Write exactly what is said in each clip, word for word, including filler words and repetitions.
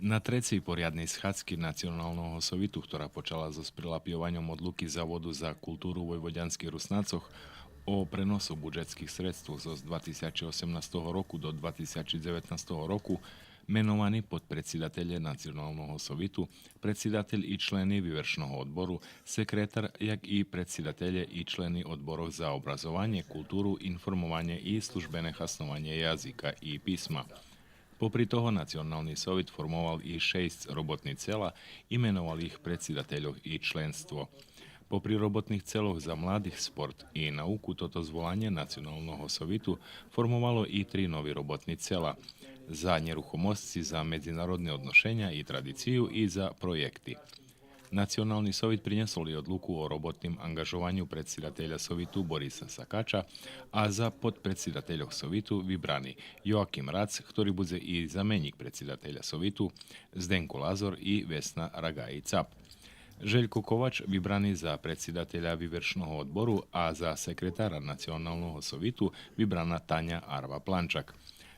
На трецей порядней схадзки Националного совиту, хтора почала зоз прилапйованьом одлуки Заводу за културу войводянских Руснацох о преносу буджетских средствох зоз два тисячи осемнастого року до два тисячи дзеветнастого року, меновани подпредсидателє Националного совиту, предсидатель и члени Вивершного одбору, секретар, як и предсидателє и члени одборох за образованє, културу, информованє и службене хаснованє язика и писма. Попри того, Национални совит формовал и шейсц роботни цела и меновал их предсидательох и членство. Попри роботних целох за младих, спорт и науку, тото зволанє Националного совиту формовало и три нови роботни цела: за нєрухомосци, за медзинародни одношеня и традицию и за проєкти. Национални совит принєсол и одлуку о роботним анґажованю предсидателя совиту Бориса Сакача, а за подпредсидательох совиту вибрани Йоаким Рац, хтори будзе и заменїк предсидателя совиту, Зденко Лазор и Весна Рагаї-Цап. Желько Ковач вибрани за предсидателя Вивершного одбору, а за секретара Националного совиту вибрана Таня Арва-Планчак.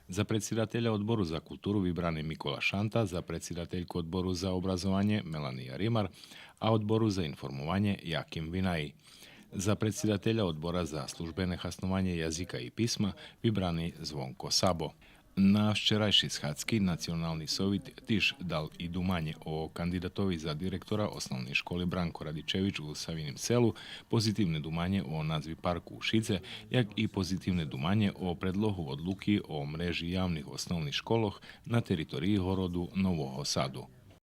За предсидателя Одбору за културу вибрани Микола Шанта, за предсидательку Одбору за образованє Мелания Римар, а Одбору за информованє Яким Винаї. За предсидателя Одбора за службене хаснованє язика и писма вибрани Звонко Сабо. На вчерайшей схадзки Национални совит тиж дал и думанє о кандидатови за директора Основней школи Бранко Радичевич у Савиним Селу, позитивне думанє о назви парку у Шидзе, як и позитивне думанє о предлогу одлуки о мрежи явних основних школох на териториї городу Нового Саду.